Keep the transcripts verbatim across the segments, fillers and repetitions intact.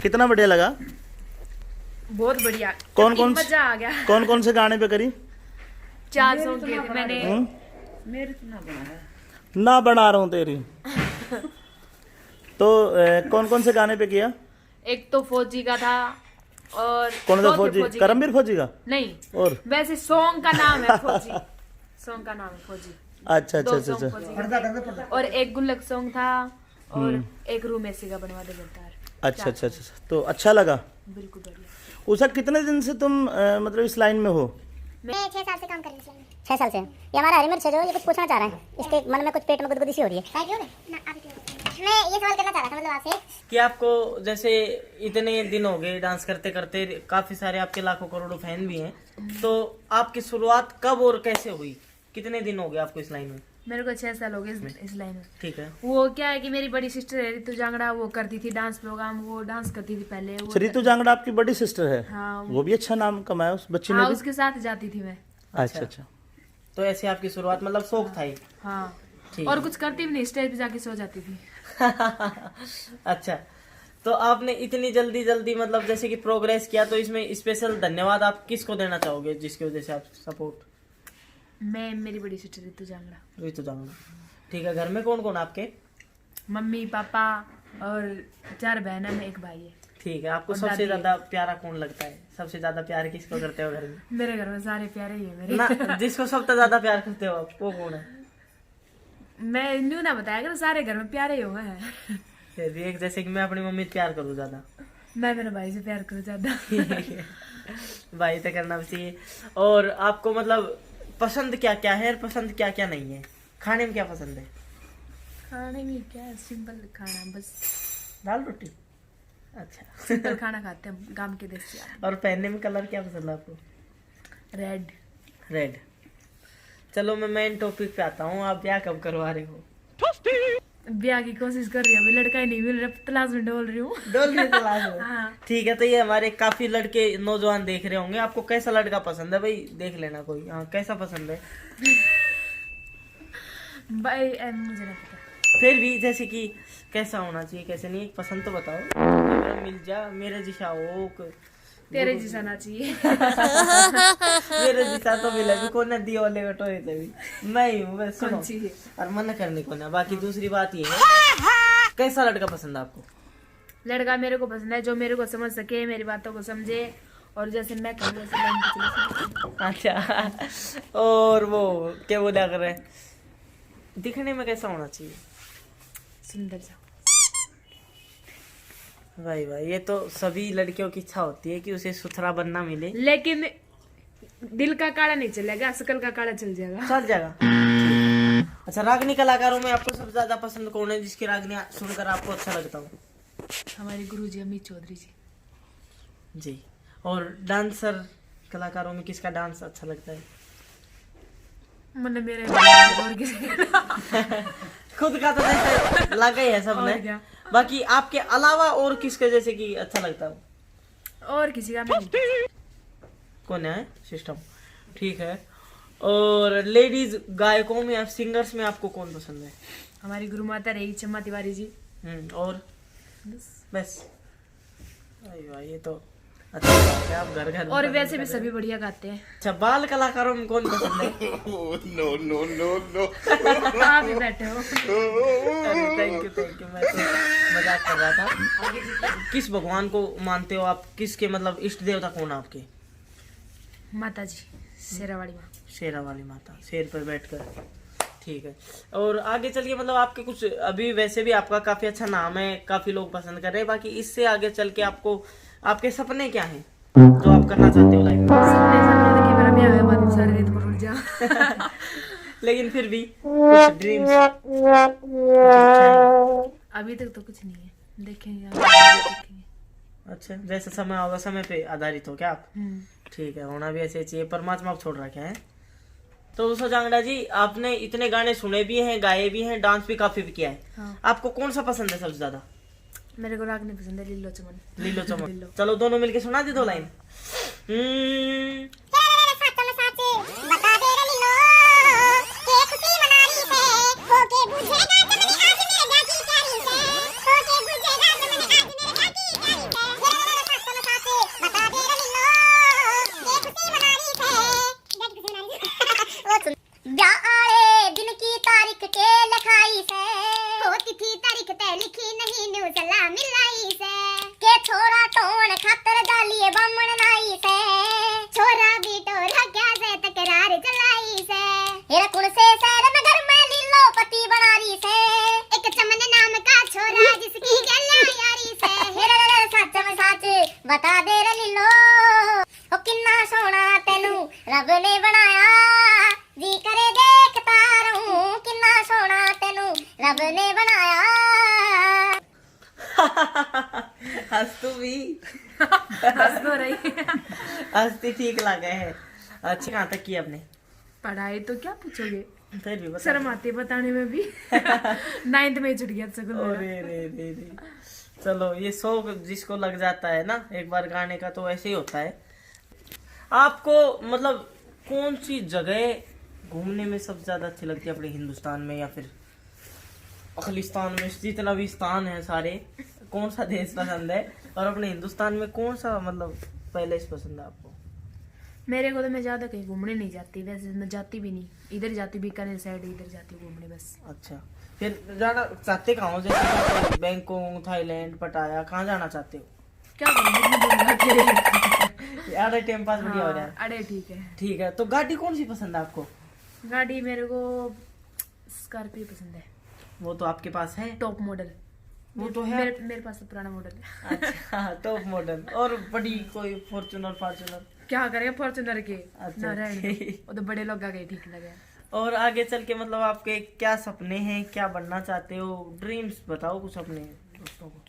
कितना बढ़िया लगा? बहुत बढ़िया। कौन एक कौन मजा आ गया। कौन कौन से गाने पे करी? चार सॉन्ग किए थे मैंने। हम्म? मेरे तो ना बना है। ना बना रहा हूँ तेरी। तो कौन कौन से गाने पे किया? एक तो फौजी का था और कौन दो सा थे फौजी? फौजी। करमवीर फौजी का? नहीं, और वैसे सॉन्ग का नाम है फौजी। सॉन्ग का नाम है फौजी। अच्छा अच्छा दो अच्छा सॉन्ग अच्छा। फौजी का। और एक गुल्लक सॉन्ग था और एक रूम एसी का बनवा दे गद्दार। अच्छा अच्छा अच्छा अच्छा। तो अच्छा लगा। बिल्कुल बढ़िया। उषा, कितने दिन से तुम अ, मतलब इस लाइन में हो? मैं छह साल से काम कर रही हूँ इस लाइन में। छह साल से। ये हमारा हरी मिर्च है, जो ये कुछ पूछना चाह रहा है, इसके मन में कुछ पेट में गुदगुदी सी हो रही है। भाई क्यों नहीं? ना, आप क्यों? मैं ये सवाल करना चाह रहा था, मतलब, आपसे। कि आपको जैसे इतने दिन हो गए डांस करते करते, काफी सारे आपके लाखों करोड़ों फैन भी हैं, तो आपकी शुरुआत कब और कैसे हुई? कितने दिन हो गए आपको इस लाइन में? मेरे को छह साल हो गए इस, इस लाइन में। ठीक है। वो क्या है कि मेरी बड़ी सिस्टर है रितु जांगड़ा, वो करती थी डांस प्रोग्राम, वो डांस करती थी पहले वो। अच्छा, रितु जांगड़ा आपकी बड़ी सिस्टर है? हाँ। वो भी अच्छा नाम कमाया उस बच्ची ने हाँ, भी? उसके साथ जाती थी मैं। अच्छा अच्छा। तो ऐसे आपकी शुरुआत, मतलब, शौक था ही? हाँ। ठीक। और कुछ करती भी नहीं, स्टेज पे जाके सो जाती थी। अच्छा, तो आपने इतनी जल्दी जल्दी, मतलब, जैसे कि प्रोग्रेस किया, तो इसमें स्पेशल धन्यवाद आप किसको देना चाहोगे, जिसकी वजह से आप सपोर्ट? मैं, मेरी बड़ी सिस्टर रितु जांगड़ा। रितु जांगड़ा। ठीक है, घर में कौन कौन आपके? मम्मी, पापा और चार बहन है, मैं एक भाई है। ठीक है, आपको और सबसे दादी है। ज्यादा प्यारा कौन लगता है? सबसे ज्यादा प्यार किसको करते हो घर में? मेरे घर में सारे प्यारे ही है मेरे। ना, जिसको सबसे ज्यादा प्यार करते हो आप, वो कौन है? मैं न्यू ना बताया करो, सारे घर में प्यारे ही होंगे। फिर भी एक, जैसे कि मैं अपनी मम्मी से प्यार करूँ ज्यादा। मैं मेरे भाई से प्यार करूँ ज्यादा। भाई तो करना भी चाहिए। और आपको, मतलब, पसंद क्या क्या है और पसंद क्या क्या नहीं है? खाने में क्या पसंद है? खाने में क्या है, सिंपल खाना बस। दाल रोटी। अच्छा। सिंपल खाना खाते हैं गांव के देसी आदमी। और पहनने में कलर क्या पसंद है आपको? रेड। रेड। चलो, मैं मेन टॉपिक पे आता हूँ, आप ब्याह कब करवा रहे हो? ब्याह की कोशिश कर रही हूँ, अभी लड़का ही नहीं मिल रहा, तलाश में डोल रही हूँ। डोल रही तलाश में। हाँ। ठीक है, तो ये हमारे काफी लड़के, नौजवान देख रहे होंगे, आपको कैसा लड़का पसंद है भाई? देख लेना कोई, हाँ, कैसा पसंद है? भाई, ए, मुझे नहीं पता। फिर भी जैसे कि कैसा होना चाहिए, कैसे नहीं, एक पसंद तो बताओ। अगर मिल जा, मेरे जिसा हो, क- तेरे जिसा ना चाहिए। मेरे जिसा तो मिले भी कोने, दियो ले टोए ते भी। मैं ही हूँ, बस सुनो। कौन सी है? और मन करने को ना, बाकी दूसरी बात ये है, कैसा लड़का पसंद है आपको? लड़का मेरे को पसंद है, जो मेरे को समझ सके, मेरी बातों को समझे, और जैसे मैं कहूँ वैसे लाइन पे चले सके। अच्छा। और वो क्या बोला कर रहे हैं, दिखने में कैसा होना चाहिए? सुंदर सा। भाई भाई, ये तो सभी लड़कियों की इच्छा होती है कि उसे सुथरा बनना मिले। लेकिन दिल का काला नहीं चलेगा, शकल का काला चल जाएगा। चल जाएगा। अच्छा, रागनी कलाकारों में आपको सबसे ज्यादा पसंद कौन है, जिसकी रागनी सुनकर आपको अच्छा लगता हो? हमारे गुरु जी अमित चौधरी जी। जी। और डांसर कलाकारों में किसका डांस अच्छा लगता है? मैंने मेरे और किसी खुद का तो जैसे लगा ही है सबने। और क्या? बाकी आपके अलावा और किसके जैसे कि अच्छा लगता हो? और किसी का नहीं। कौन है सिस्टम? ठीक है। और लेडीज गायकों में, आप सिंगर्स में आपको कौन पसंद है? हमारी गुरु माता रही चम्मा तिवारी जी। हम्म, और बस। अरे वाह, ये तो अच्छा बात है, आप घर घर में और पसंद वैसे भी कर रहे सभी बढ़िया गाते हैं। हो। अच्छा, बाल कलाकारों में कौन पसंद है? No, no, no, no. आप ही बैठे हो। अरे, थैंक यू, थैंक यू, मैं तो मजाक कर रहा था। किस भगवान को मानते हो आप? किसके, मतलब, इष्ट देवता कौन है आपके? माता जी, शेरा वाली माँ। शेरा वाली माता, शेर पर बैठकर। ठीक है। और आगे चल के, मतलब, आपके कुछ, अभी वैसे भी आपका काफी अच्छा नाम है, काफी लोग पसंद कर रहे हैं, बाकी इससे आगे चल के आपको, आपके सपने क्या हैं जो आप करना चाहते हो लाइफ में? सपने, सपने तो कि मेरा ब्याह होया बाद में सारे रेत पर उड़ जा। लेकिन फिर भी कुछ ड्रीम्स, कुछ इच्छाएं? अभी तक तो कुछ नहीं है, देखेंगे आगे, देखेंगे। अच्छा, जैसे समय होगा, समय पे आधारित हो क्या आप? हम्म। ठीक है, होना भी ऐसे चाहिए, परमात्मा को छोड़ रखे हैं। तो दोस्तों, जांगड़ा जी, आपने इतने गाने सुने भी हैं, गाए भी हैं, डांस भी काफी भी किया है। हाँ। आपको कौन सा पसंद है सबसे ज्यादा? मेरे को रागनी पसंद है, लीलो चमन। लीलो चमन। लीलो। चलो, दोनों मिलके सुना दे दो लाइन। हम्म। बता दे रे लीलो, के खुशी मना रही है, होके बुझेगा जमने आज मेरे ब्याह की तैयारी है, होके बुझेगा जमने आज मेरे ब्याह की तैयारी है। ते लिखी नहीं न्यू सलाह मिलाई से। के छोरा टोण खातर गालिए बामण लाई से। छोरा भी टोरा क्या से तकरार चलाई से। हेरा कुण से शहर नगर में लीलो पति बना रही से। एक चमन नाम का छोरा जिसकी गल्या यारी से। हेरा रे रे सच में सच बता दे रे लीलो। ओ किन्ना सोना तेनू रब ने बनाया। जी करे देखता रहूं किन्ना सोना तेनू रब ने बनाया। हंस तू भी। हंस तो रही। हंसती ठीक लगे है। अच्छी कहाँ तक की आपने? पढ़ाई तो क्या पूछोगे, फिर भी बता शर्म दो। आती है बताने में भी। नाइन्थ में ही छुट गया स्कूल मेरा। अरे रे रे रे। चलो, ये शौक जिसको लग जाता है ना एक बार गाने का, तो ऐसे ही होता है। आपको मतलब कौन सी जगह घूमने में सबसे ज्यादा अच्छी लगती है अपने हिंदुस्तान में, या फिर अखिलिस्तान में, जितना भी स्थान है सारे, कौन सा देश पसंद है? और अपने हिंदुस्तान में कौन सा मतलब पैलेस पसंद है आपको? मेरे को तो, मैं ज्यादा कहीं घूमने नहीं जाती, वैसे मैं जाती भी नहीं, इधर जाती बीकानेर साइड, इधर जाती घूमने बस। अच्छा, फिर जाना चाहते कहाँ हो, जैसे बैंकॉक, थाईलैंड, पटाया, कहाँ जाना चाहते हो? क्या करूँ, इतनी दूर जाके? यार टाइम पास बढ़िया हो रहा है। हाँ, अरे ठीक है। ठीक है, तो गाड़ी कौन सी पसंद है आपको? गाड़ी मेरे को स्कॉर्पियो पसंद है। वो तो आपके पास है। Top model. वो तो है। मेरे, मेरे पास तो पुराना मॉडल है। अच्छा, टॉप मॉडल। और बड़ी कोई फॉर्च्यूनर, फॉर्च्यूनर? क्या करेंगे फॉर्च्यूनर के? अच्छा, ना, रहने दो। ठीक। वो तो बड़े लोग आ गए ठीक लगे। और आगे चल के मतलब आपके क्या सपने हैं, क्या बनना चाहते हो? ड्रीम्स बताओ कुछ अपने दोस्तों को,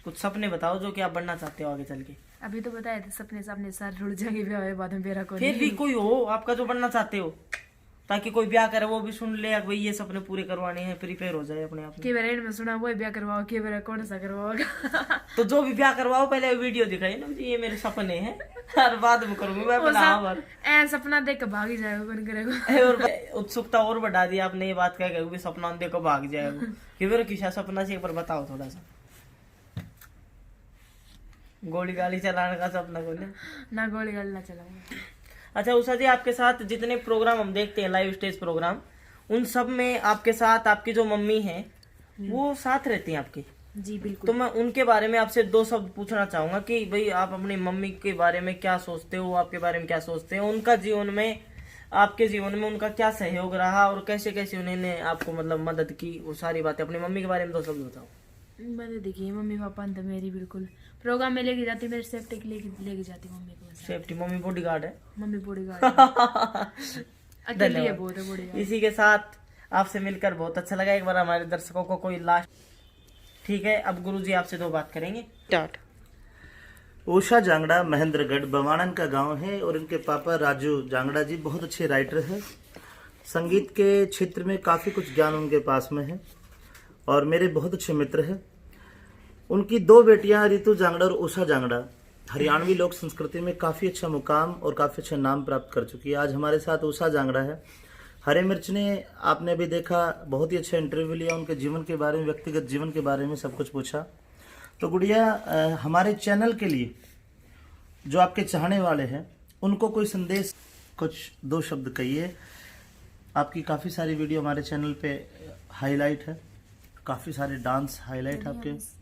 कुछ सपने बताओ जो कि आप बनना चाहते हो आगे चल के। अभी तो बताए थे सपने, सपने सारे रुल जाएंगे, ब्याह होए बाद में बेरा को फिर भी कोई हो आपका जो बनना चाहते हो, ताकि कोई ब्याह करे वो भी सुन ले, भाई ये सपने पूरे करवाने हैं, प्रिपेयर हो जाए अपने आप में। के बेरा में सुना वो ब्याह करवाओ, के बेरा कौन सा करवाओगा। तो जो भी ब्याह करवाओ पहले वीडियो दिखाइए ना जी, ये मेरे सपने हैं, और बाद में करूंगी मैं वो अपना सब और ऐ सपना देख के भाग ही जाएगा, कौन करेगा। ए, और उत्सुकता और बढ़ा दी आपने ये बात कह के, भी सपना देख के भाग जाएगा। कि मेरा किसा सपना से एक बार बताओ थोड़ा सा। गोली गाली चलाने का सपना कोनी? ना, गोली गाली ना चलाऊंगा। अच्छा उषा जी, आपके साथ जितने प्रोग्राम हम देखते हैं, लाइव स्टेज प्रोग्राम, उन सब में आपके साथ आपकी जो मम्मी है, हम्म। वो साथ रहती हैं आपके? जी, बिल्कुल। तो मैं उनके बारे में आपसे दो शब्द पूछना चाहूंगा कि भाई, आप अपनी मम्मी के बारे में क्या सोचते हो, आपके बारे में क्या सोचते हैं, उनका जीवन में, आपके जीवन में उनका क्या सहयोग रहा और कैसे कैसे उन्होंने आपको मतलब मदद की, वो सारी बातें। अपनी मम्मी के बारे में दो शब्द बताओ। मैं तो देखिए, मम्मी पापा ने तो मेरी बिल्कुल प्रोग्राम में लेके जाती, मेरी सेफ्टी के लिए लेके जाती मम्मी को बस। सेफ्टी, मम्मी बॉडीगार्ड है। मम्मी बॉडीगार्ड है। अकेली है, धन्यवाद। बहुत है बॉडीगार्ड। इसी के साथ आपसे मिलकर बहुत अच्छा लगा। एक बार हमारे दर्शकों को कोई लास्ट, ठीक है, अब गुरुजी आपसे दो बात करेंगे। स्टार्ट। उषा जांगड़ा महेंद्रगढ़ बवाणन का गांव है और इनके पापा राजू जांगड़ा जी बहुत अच्छे राइटर हैं। संगीत के क्षेत्र में काफ़ी कुछ ज्ञान उनके पास में है और मेरे बहुत अच्छे मित्र हैं। उनकी दो बेटियां रितु जांगड़ा और उषा जांगड़ा हरियाणवी लोक संस्कृति में काफ़ी अच्छा मुकाम और काफ़ी अच्छा नाम प्राप्त कर चुकी है। आज हमारे साथ उषा जांगड़ा है। हरे मिर्च ने आपने अभी देखा, बहुत ही अच्छा इंटरव्यू लिया उनके जीवन के बारे में, व्यक्तिगत जीवन के बारे में सब कुछ पूछा। तो गुड़िया, अ, हमारे चैनल के लिए जो आपके चाहने वाले हैं उनको कोई संदेश, कुछ दो शब्द कहिए। आपकी काफ़ी सारी वीडियो हमारे चैनल पे हाईलाइट है, काफ़ी सारे डांस हाईलाइट है आपके।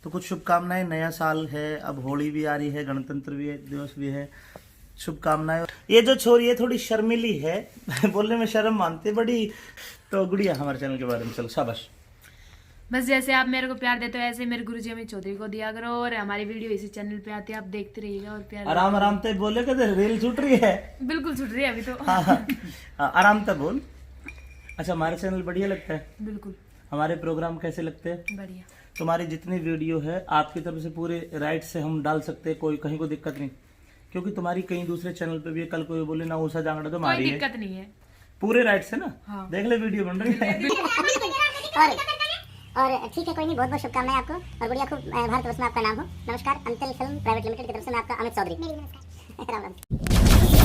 तो कुछ शुभकामनाएं, नया साल है, अब होली भी आ रही है, गणतंत्र भी है, दिवस भी है, शुभकामनाएं। ये जो छोरी है थोड़ी शर्मीली है, बोलने में शर्म मानती है बड़ी। तो गुड़िया, हमारे चैनल के बारे में चलो, शाबाश। बस जैसे आप मेरे को प्यार देते हो, ऐसे ही मेरे गुरुजी अमित चौधरी को दिया करो, और हमारी वीडियो इसी चैनल पे आती है, आप देखते रहिएगा और प्यार आराम देते आराम रहिएगा। ते बोले, कहते रेल छूट रही है। बिल्कुल छूट रही है अभी तो। हाँ, हाँ, हाँ, आराम से बोल। अच्छा, हमारे चैनल बढ़िया लगता है? बिल्कुल। हमारे प्रोग्राम कैसे लगते हैं? बढ़िया। तुम्हारी जितनी वीडियो है, आपकी तरफ से पूरे राइट से हम डाल सकते हैं, कोई कहीं को दिक्कत नहीं, क्योंकि तुम्हारी कहीं दूसरे चैनल पे भी है, कल कोई बोले ना उषा जांगड़ा तो कोई मारी है। दिक्कत नहीं है। पूरे राइट से ना? हाँ। देख ले, वीडियो बन रही है। और, और ठीक है, कोई नहीं, बहुत बहुत शुभकामनाएं आपको। और गुड़िया, खूब, अ, भारतवर्ष में आपका नाम हो। नमस्कार, अंतिल फिल्म प्राइवेट लिमिटेड की तरफ से मैं आपका अमित चौधरी। राम राम।